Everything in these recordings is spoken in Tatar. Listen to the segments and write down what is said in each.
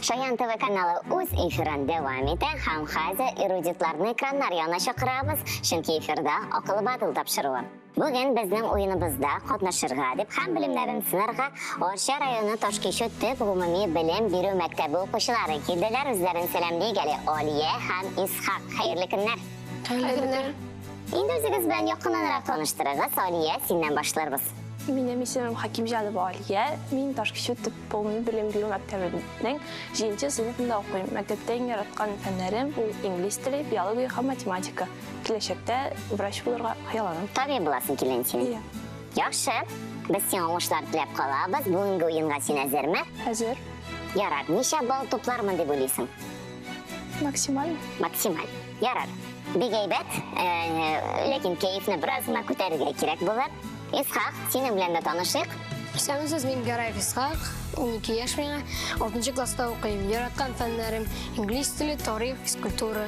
Шаян ТВ каналы үз эфирын дәвам итә һәм хәзер эрудитларны экраннар янына чакырабыз, чөнки эфирда Акыллы батл тапшыруы. Бүген безнең уеныбызда катнашырга дип һәм белемнәрен сынарга Арча районы Ташкичү төп гомуми белем бирү мәктәбе укучылары килделәр. Үзләрен сәламлик әле Алия һәм Исхак. Хәерле көннәр! Хәерле көннәр! Инде үзегез белән якыннанрак таныштырыгыз. Алия, синнән башларбыз. Минем исемем Хакимҗанова Алия. Мин Ташкичү төп гомуми белем бирү мәктәбенең 7 сыйныфында укыйм. Мәктәптә иң яраткан фәннәрем ул инглиз теле, биология һәм математика. Киләчәктә врач булырга хыялланам. Табиб буласың килә синең? Иә. Яхшы. Без сиңа уңышлар теләп калабыз. Бүгенге уенга син әзерме? Әзер. Ярар. Ничә балл туплармын дип уйлыйсың? Максималь. Максималь. Ярар. Бик әйбәт, ләкин кәефне бераз гына күтәрергә кирәк булыр. Исхак, синең белән дә танышыйк. Исәнмесез, мин Гараев Исхак, 12 яшь миңа, 6 класста укыйм. Яраткан фәннәрем инглиз теле, тарих, физкультура.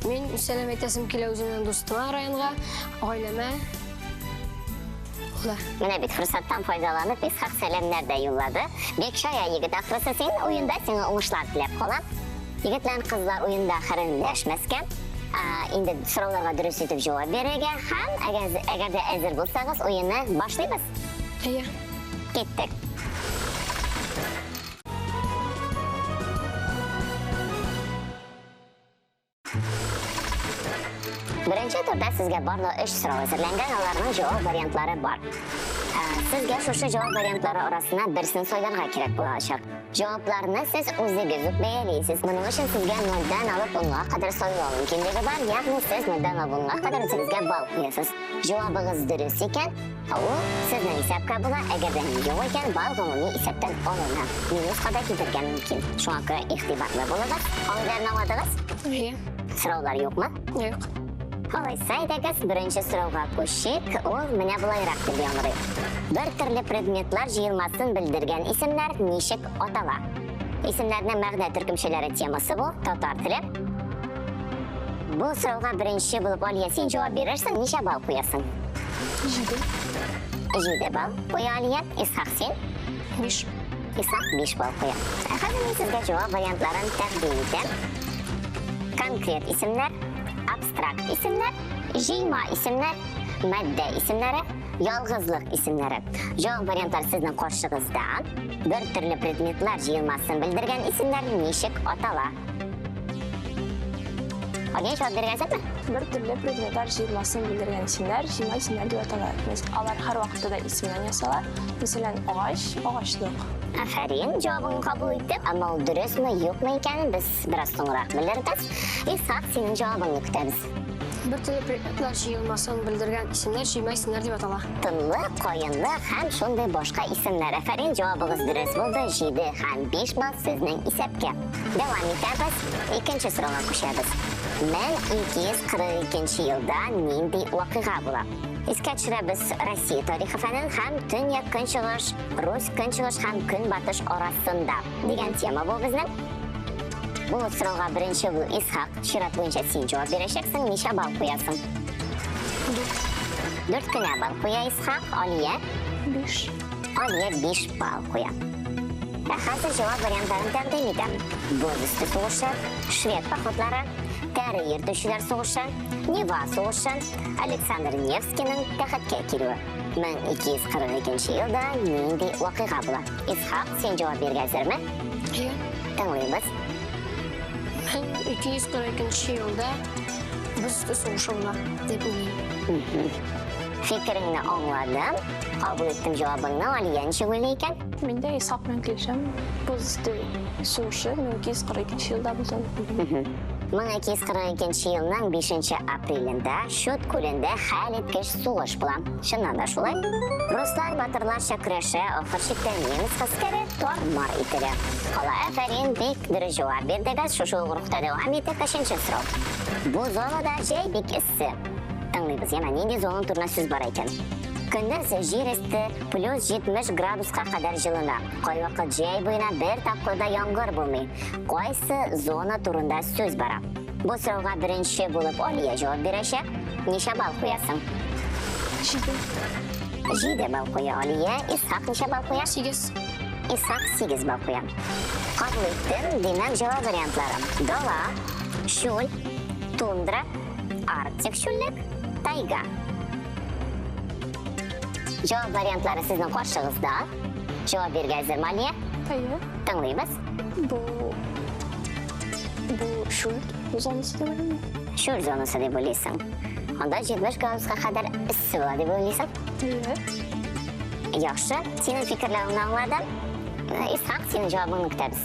Мин сәлам әйтәсем килә үземнең дустыма районга, гаиләмә. Була. Менә бит форсаттан файдаланып, Исхак сәламнәр дә юллады. Бик чая егет ахрысы син, уенда сиңа уңышлар теләп калам. Егет белән кызлар уенда хәрендәшмәскә, инде сорауларга дөрес итеп җавап бирергә һәм әгәр дә әзер булсагыз, уенны башлыйбыз. Әйе. Киттек. Беренче турда сезгә барлыгы өч сорау әзерләнгән, аларның җавап вариантлары бар. Сезгә шушы җавап вариантлары арасыннан берсен сайларга кирәк булачак. Җавапларны сез үзегез үк бәялисез. Моның өчен сезгә нольдән алып унга кадәр сайлау мөмкинлеге бар, ягъни сез нольдән алып унга кадәр үзегезгә балл куясыз. Җавабыгыз дөрес икән, ул сезнең исәпкә була, әгәр дә юк икән, балл гомуми исәптән алына. Минуска да китергә мөмкин. Шуңа күрә игътибарлы булыгыз. Кагыйдәләрне аңладыгыз? Әйе. Сораулар юкмы? Юк. Алайса, әйдәгез, беренче сорауга күчик. Ул менә болайрак дип яңгырый. Бер төрле предметлар җыелмасын белдергән исемнәр ничек атала? Исемнәрнең мәгънә төркемчәләре темасы бу, татар теле. Бу сорауга беренче булып Алия син җавап бирерсең, ничә балл куясың? 7. 7 балл куя Алия. Исхак син? 5. Исхак 5 балл куя. Ә хәзер мин сезгә җавап вариантларын тәкъдим итәм. Конкрет исемнәр, абстракт исемнәр, җыйма исемнәр, матдә исемнәре, ялгызлык исемнәре. Җавап вариантлар сезнең каршыгызда. Бер төрле предметлар җыелмасын белдергән исемнәр ничек атала? Алия җавап бирергә әзерме? Бер төрле предметлар җыелмасын белдергән исемнәр җыйма исемнәр дип атала. Алар һәрвакытта да исемнән ясала. Мәсәлән, агач, агачлык. Афәрин, җавабыңны кабул иттек, әмма ул дөресме, юкмы икәнен без бераз соңрак белербез. Исхак, синең җавабыңны көтәбез. Бер төрле предметлар җыелмасын белдергән исемнәр җыйма исемнәр дип атала. Тынлык, каенлык һәм шундый башка исемнәр. Афәрин, җавабыгыз дөрес булды. 7 һәм 5 балл сезнең исәпкә. Дәвам итәбез. Икенче сорауга күчәбез. 1242 елда нинди вакыйга була? Искә төшерәбез Россия тарихы фәнен һәм Төньяк Көнчыгыш, Русь Көнчыгыш һәм Көнбатыш арасында дигән тема бу безнең. Бу сорауга беренче бул Исхак. Чират буенча син җавап бирәчәксең. Ничә балл куясың? 4. 4 кенә балл куя Исхак. Алия? 5. Алия 5 балл куя. Ә хәзер җавап вариантларын тәкъдим итәм. Боз өсте сугышы, швед походлары, тәре йөртүчеләр сугышы, Нева сугышы, Александр Невскийның тәхеткә килүе. 1242 елда нинди вакыйга була? Исхак, син җавап бирергә әзерме? Әйе. Тыңлыйбыз. 1242 елда боз өсте сугышы була дип уйлыйм. Фикереңне аңладым. Кабул иттем җавабыңны. Алия ничек уйлый икән? Мин дә Исхак белән килешәм. Боз өсте сугышы 1242 елда булды. 1242 елның 5 апрелендә Чуд күлендә хәлиткеч сугыш була. Чыннан да шулай. Руслар батырларча көрәшә, ахыр чиктә немец гаскәре тар-мар ителә. Кала афәрин, бик дөрес җавап бирдегез. Шушы ук рухта дәвам итик. Өченче сорау. Бу зонада җәй бик эссе. Тыңлыйбыз, яме нинди зона турында сүз бара икән? Көндез җир өсте плюс 70 градуска кадәр җылына. Кайвакыт җәй буена бер тапкыр да яңгыр булмый. Кайсы зона турында сүз бара? Бу сорауга беренче булып Алия җавап бирәчәк. Ничә балл куясың? 7. 7 балл куя Алия. Исхак ничә балл куя? 8. Исхак 8 балл куя. Кабул иттем. Димәк, җавап вариантлары: дала, чүл, тундра, арктик чүллек, тайга. Җавап вариантлары сезнең каршыгызда. Җавап бирергә әзер, Малия? Әйе. Тыңлыйбыз. Бу бу чүл зонасы дип уйлыйм. Чүл зонасы дип уйлыйсың. Анда 70 градуска кадәр эссе була дип уйлыйсың. Әйе. Яхшы, синең фикерләвеңне аңладым. Исхак, синең җавабыңны көтәбез.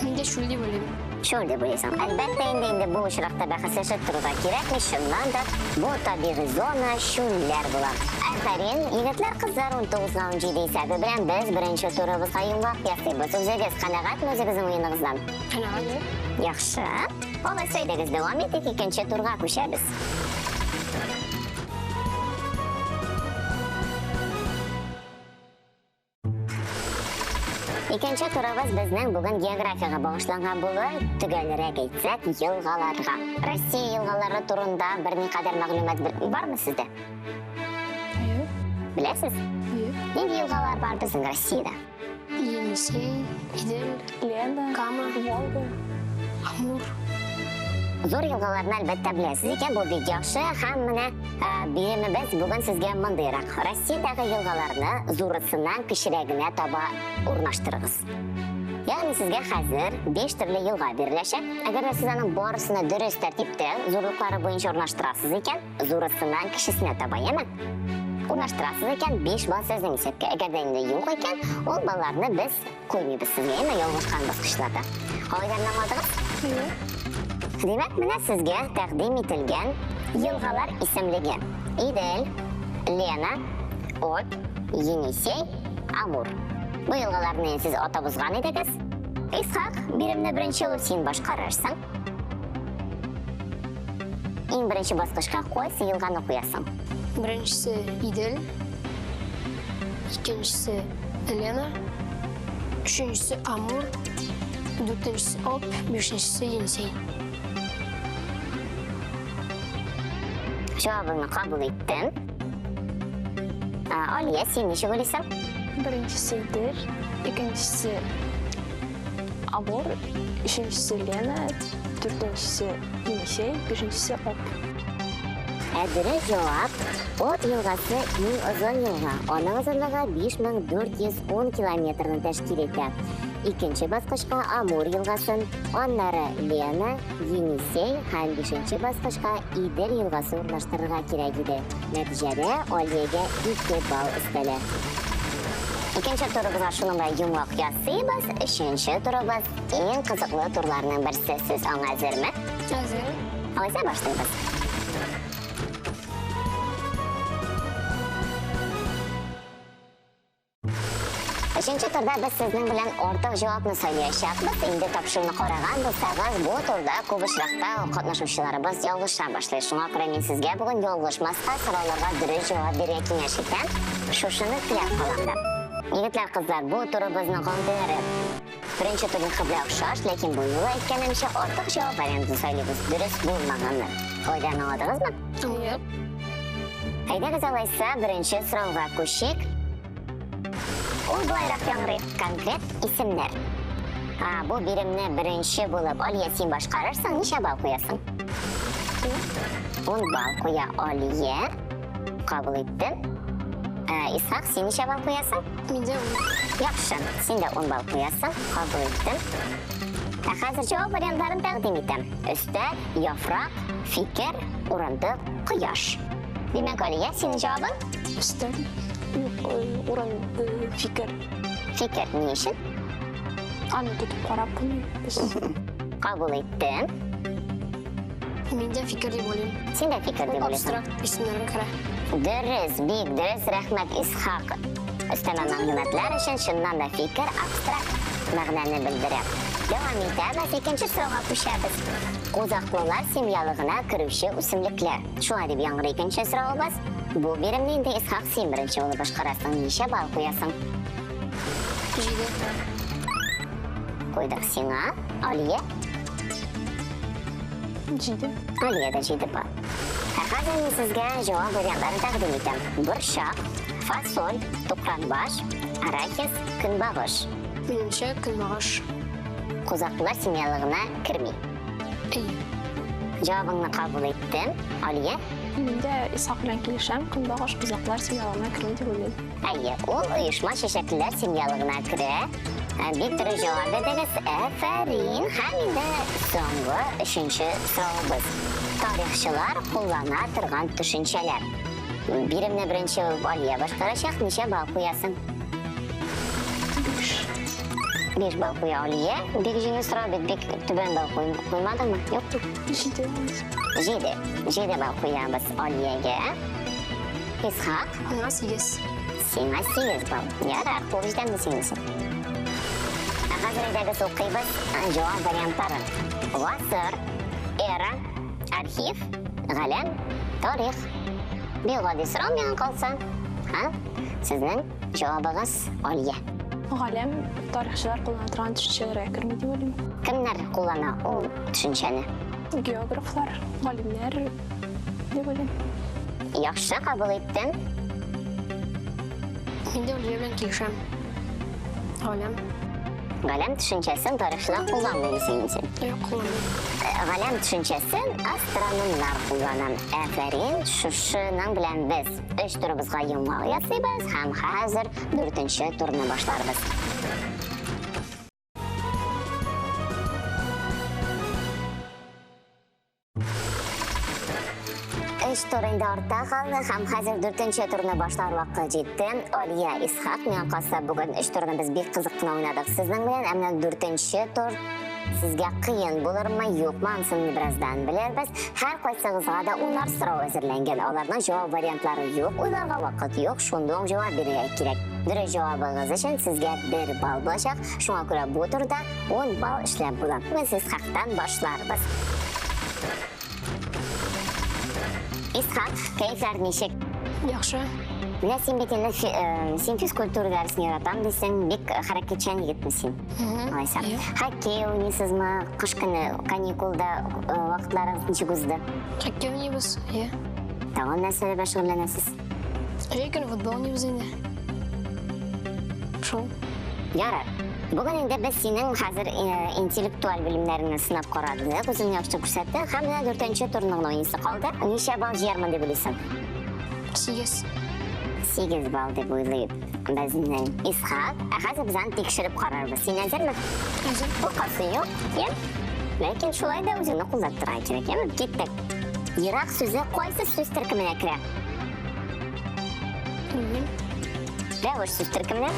Мин дә чүл дип уйлыйм. Чүл дип уйлыйсың. Әлбәттә инде, инде бу очракта бәхәсләшеп торырга кирәкми, чыннан да бу табигый зона чүлләр була. Афәрин, егетләр, кызлар, 19-га 17 исәбе белән без беренче турыбызга йомгак ясыйбыз. Үзегез канәгатьме үзегезнең уеныгыздан? Канәгать. Яхшы. Алайса әйдәгез дәвам итик, икенче турга күчәбез. Икенче турыбыз безнең бүген географиягә багышланган булыр, төгәлрәк әйтсәк, елгаларга. Россия елгалары турында берникадәр мәгълүмат бармы сездә? Әйе. Беләсез? Әйе. Нинди елгалар бар безнең Россиядә? Енисей, Идел, Лена, Кама, Волга. Амур. Зур елгаларны әлбәттә беләсез икән, бу бик яхшы. Һәм менә биремебез бүген сезгә мондыйрак. Россиядәге елгаларны зурысыннан кечерәгенә таба урнаштырыгыз. Ягъни сезгә хәзер 5 төрле елга биреләчәк. Әгәр дә сез аның барысына дөрес тәртиптә зурлыклары буенча урнаштырасыз икән, зурысыннан кечесенә таба, яме? Урнаштырасыз икән, 5 балл сезнең исәпкә. Әгәр дә инде юк икән, ул балларны без куймыйбыз сезгә, яме, ялгышкан баскычларда. Кагыйдәне аңладыгыз? Әйе. Димәк, менә сезгә тәкъдим ителгән елгалар исемлеге. Идел, Лена, Обь, Енисей, Амур. Бу елгаларны сез атап узган идегез. Исхак, биремне беренче булып син башкарырсың. Иң беренче баскычка кайсы елганы куясың? Беренчесе Идел, икенчесе Лена, өченчесе Амур, дүртенчесе Обь, бишенчесе Енисей. Җавабыңны кабул иттем. Алия, син ничек уйлыйсың? Беренчесе Идел, икенчесе Амур, өченчесе Лена, дүртенчесе Енисей, бишенчесе Обь. Ә дөрес җавап Обь елгасы иң озын елга. Аның озынлыгы 5410 километрны тәшкил итә. Икенче баскычка Амур елгасын, аннары Лена, Енисей һәм бишенче баскычка Идел елгасы урнаштырырга кирәк иде. Нәтиҗәдә Алиягә 2 балл өстәлә. Икенче турыбызга шуның белән йомгак ясыйбыз. Өченче турыбыз иң кызыклы турларның берсе. Сез аңа әзерме? Әзер. Алайса башлыйбыз. Өченче турда без сезнең белән артык җавапны сайлаячакбыз. Инде тапшыруны караган булсагыз, бу турда күп очракта катнашучыларыбыз ялгыша башлый. Шуңа күрә мин сезгә бүген ялгышмаска, сорауларга дөрес җавап бирергә киңәш итәм. Шушыны теләп калам да. Егетләр, кызлар, бу турыбызның кагыйдәләре беренче турныкы белән охшаш, ләкин бу юлы әйткәнемчә артык җавап вариантын сайлыйбыз. Дөрес булмаганны. Кагыйдәне аңладыгызмы? Аңлап. Әйдәгез алайса беренче сорауга күчик. Ул былайрак яңгырый. Конкрет исемнәр. Бу биремне беренче булып Алия син башкарырсың, ничә балл куясың? 10 балл куя Алия. Кабул иттем. Исхак, син ничә балл куясың? Мин дә ун. Яхшы, син дә 10 балл куясың. Кабул иттем. Ә хәзер җавап вариантларын тәкъдим итәм. Өстәл, яфрак, фикер, урындык, кояш. Димәк, Алия, синең җавабың? Өстәл, юк, урын, фикер. Фикер ни өчен? Аны тотып карап булмый. Без Кабул иттем. Мин дә фикер дип уйлыйм. Син дә фикер дип уйлыйсың. Абстракт исемнәргә керә. Дөрес, бик дөрес, рәхмәт, Исхак. Өстәмә мәгълүматлар өчен чыннан да фикер абстракт мәгънәне белдерә. Дәвам итәбез, икенче сорауга күчәбез. Кузаклылар семьялыгына керүче үсемлекләр. Шулай дип яңгырый икенче соравыбыз. Бу биремне инде Исхак син беренче булып башкарасың. Ничә балл куясың? 7. Куйдык сиңа, Алия. 7. Алия дә 7 балл. Ә хәзер мин сезгә җавап вариантларын тәкъдим итәм. Борчак, фасоль, тукранбаш, арахис, көнбагыш. Минемчә, көнбагыш. кузаклылар семьялыгына керми. Әйе. Җавабыңны кабул иттем. Алия? Мин дә Исхак белән килешәм, көнбагыш кузаклар семьялыгына керми дип уйлыйм. Әйе, ул оешма чәчәклеләр семьялыгына керә. Бик дөрес җавап бирдегез. Афәрин. Һәм инде соңгы өченче соравыбыз. Тарихчылар куллана торган төшенчәләр. Биремне беренче булып Алия башкарачак. Ничә балл куясың? Биш. 5 балл куя Алия. Бик җиңел сорау бит, бик түбән балл куймадыңмы? Юк. Җиде. 7. 7 балл куябыз Алиягә. Исхак? Миңа 8. Сиңа 8 балл. Ярар, куып җитәмме синең? Ә хәзер әйдәгез укыйбыз җавап вариантларын. Гасыр, эра, архив, галәм, тарих. Бик гади сорау миңа калса. Ха? Сезнең җавабыгыз, Алия. Галәм тарихчылар куллана торган төшенчәләргә керми дип уйлыйм. Кемнәр куллана ул төшенчәне? Географлар, галимнәр дип уйлыйм. Яхшы, кабул иттем. Мин дә Алия белән килешәм. Галәм. Галәм төшенчәсен тарихчылар кулланмый дисең син. Юк, кулланмый. Галәм төшенчәсен астрономнар куллана. Афәрин, шушының белән без өч турыбызга йомгак ясыйбыз һәм хәзер дүртенче турны башларбыз. Өч тур инде артта калды һәм хәзер дүртенче турны башлар вакыт җитте. Алия, Исхак, миңа калса, бүген өч турны без бик кызык кына уйнадык сезнең белән. Ә менә дүртенче тур сезгә кыен булырмы, юкмы, анысын бераздан белербез. Һәр кайсыгызга да унар сорау әзерләнгән. Аларның җавап вариантлары юк, уйларга вакыт юк, шунда ук җавап бирергә кирәк. Дөрес җавабыгыз өчен сезгә бер балл булачак. Шуңа күрә бу турда 10 балл эшләп була. Без Исхактан башларбыз. Исхак, кәефләр ничек? Яхшы. Менә син бит инде син физкультура дәресен яратам дисең, бик хәрәкәтчән егетме син? Алайса. Хоккей уйныйсызмы? Кыш көне каникулда вакытларыгыз ничек узды? Хоккей уйныйбыз, иә. Тагын нәрсә белән шөгыльләнәсез? Җәй көне футбол уйныйбыз инде. Шул. Ярар. Бүген инде без синең хәзер интеллектуаль белемнәреңне сынап карадык, үзеңне яхшы күрсәттең һәм менә дүртенче турның гына уйныйсы калды. Ничә балл җыярмын дип уйлыйсың? 8. 8 балл дип уйлый безнең Исхак. Ә хәзер без аны тикшереп карарбыз. Син әзерме? Әзер. Куркасы юк, я? Ләкин шулай да үзеңне куллап торырга кирәк, яме? Киттек. Ерак сүзе кайсы сүз төркеменә керә? Белмим. Рәвеш сүз төркеменә.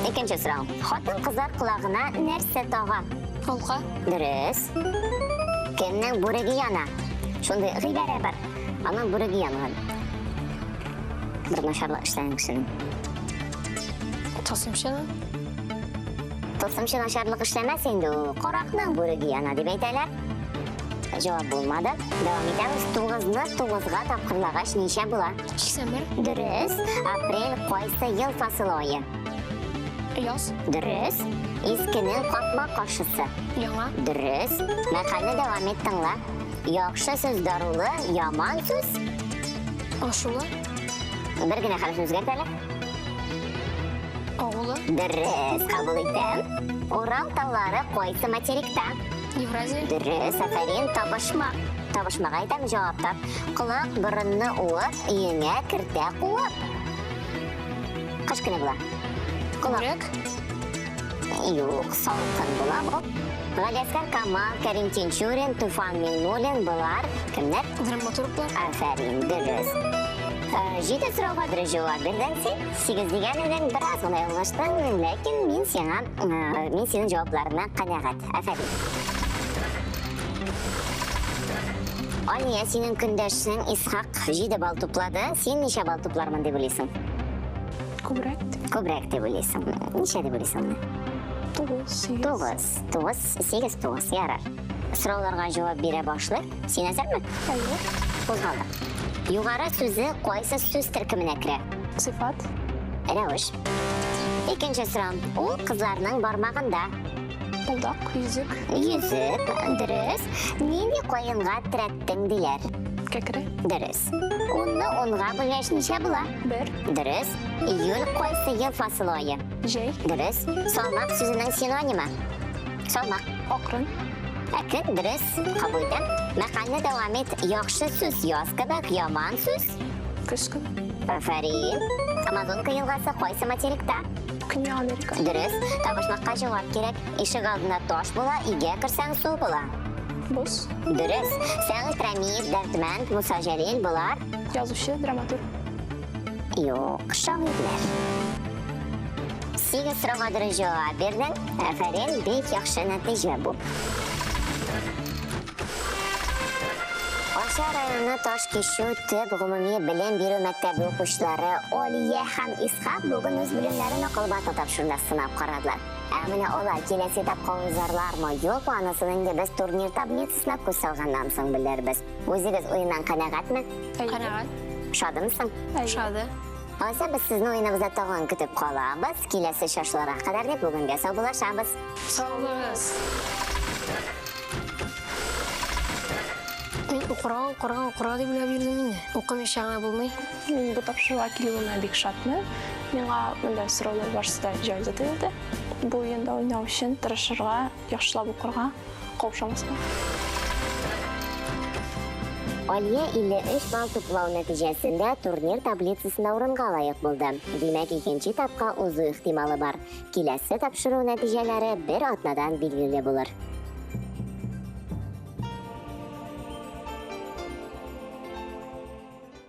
Икенче сорау. Хатын-кызлар колагына нәрсә тага? Алка. Дөрес. Кемнең бүреге яна? Шундый гыйбарә бар. Аның бүреге янган. Бер начарлык эшләгән кешенең. Тылсымчының. Тылсымчы начарлык эшләмәс инде ул. Каракның бүреге яна дип әйтәләр. Җавап булмады. Дәвам итәбез. Тугызны тугызга тапкырлагач ничә була? 81. Дөрес. Апрель кайсы ел фасылы ае? Яз. Дөрес. Искенең капма каршысы. Яңа. Дөрес. Мәкальне дәвам ит, тыңла. Яхшы сүз дарулы, яман сүз. Ашулы. Бер генә хәрефне үзгәрт әле. Агулы. Дөрес, кабул итәм. Урал таулары кайсы материкта? Евразия. Дөрес, афәрин, табышмак. Табышмак әйтәм, җавап тап. Колак борынны уып, өеңә кертә куып. Кыш көне була. Колак. Күбрәк. Юк, салкын була бу. Галиәсгар Камал, Кәрим Тинчурин, Туфан Миңнуллин болар кемнәр? Драматурглар. Афәрин, дөрес. Җиде сорауга дөрес җавап бирдең син. Сигез дигән идең, бераз гына ялгыштың, ләкин мин сиңа, мин синең җавапларыңа канәгать. Афәрин. Алия, синең көндәшең Исхак 7 балл туплады. Син ничә балл туплармын дип уйлыйсың? Күбрәк дип. Күбрәк дип уйлыйсың. Ничә дип уйлыйсың? 9, 8. 9, 9, 8, 9. Ярар. Сорауларга җавап бирә башлыйк. Син әзерме? Әйе. Кузгалдык. Югары сүзе кайсы сүз төркеменә керә? Сыйфат. Рәвеш. Икенче сорау. Ул кызларның бармагында. Булдак, йөзек. Йөзек, дөрес. Нинди каенга терәттең диләр? Кәкре. Дөрес. Унны унга бүлгәч ничә була? Бер. Дөрес. Июль кайсы ел фасылы ае? Җәй. Дөрес. Салмак сүзенең синонимы? Салмак. Акрын. Әкрен, дөрес, кабул итәм. Мәкальне дәвам ит. Яхшы сүз яз кебек, яман сүз? Көз кебек. Афәрин. Амазонка елгасы кайсы материкта? Көньяк Америка. Дөрес. Табышмакка җавап кирәк. Ишек алдында таш була, өйгә керсәң су була. Боз. Дөрес. Сәгыйть Рәмиев, Дәрдмәнд, Муса Җәлил болар? Язучы, драматург. Юк, шагыйрьләр. Сигез сорауга дөрес җавап бирдең. Афәрин, бик яхшы нәтиҗә бу. Арча районы Ташкичү төп гомуми белем бирү мәктәбе укучылары Алия һәм Исхак бүген үз белемнәрен Акыл батыл тапшыруында сынап карадылар. Ә менә алар киләсе этапка узарлармы, юкмы, анысын инде без турнир таблицасына күз салганнан соң белербез. Үзегез уеннан канәгатьме? Канәгать. Шадымы соң? Шады. Алайса без сезне уеныбызда тагын көтеп калабыз. Киләсе очрашуларга кадәр дип бүгенгә саубуллашабыз. Сау булыгыз. Мин укырга, укырга, укырга дип уйлап йөрдем инде. Укымыйча гына булмый. Мин бу тапшыруга килүемә бик шатмын. Миңа монда сораулар барысы да җайлы тоелды. Бу уенда уйнау өчен тырышырга, яхшылап укырга, каушамаска. Алия 53 балл туплау нәтиҗәсендә турнир таблицасында урынга лаек булды. Димәк, икенче этапка узу ихтималы бар. Киләсе тапшыру нәтиҗәләре бер атнадан билгеле булыр.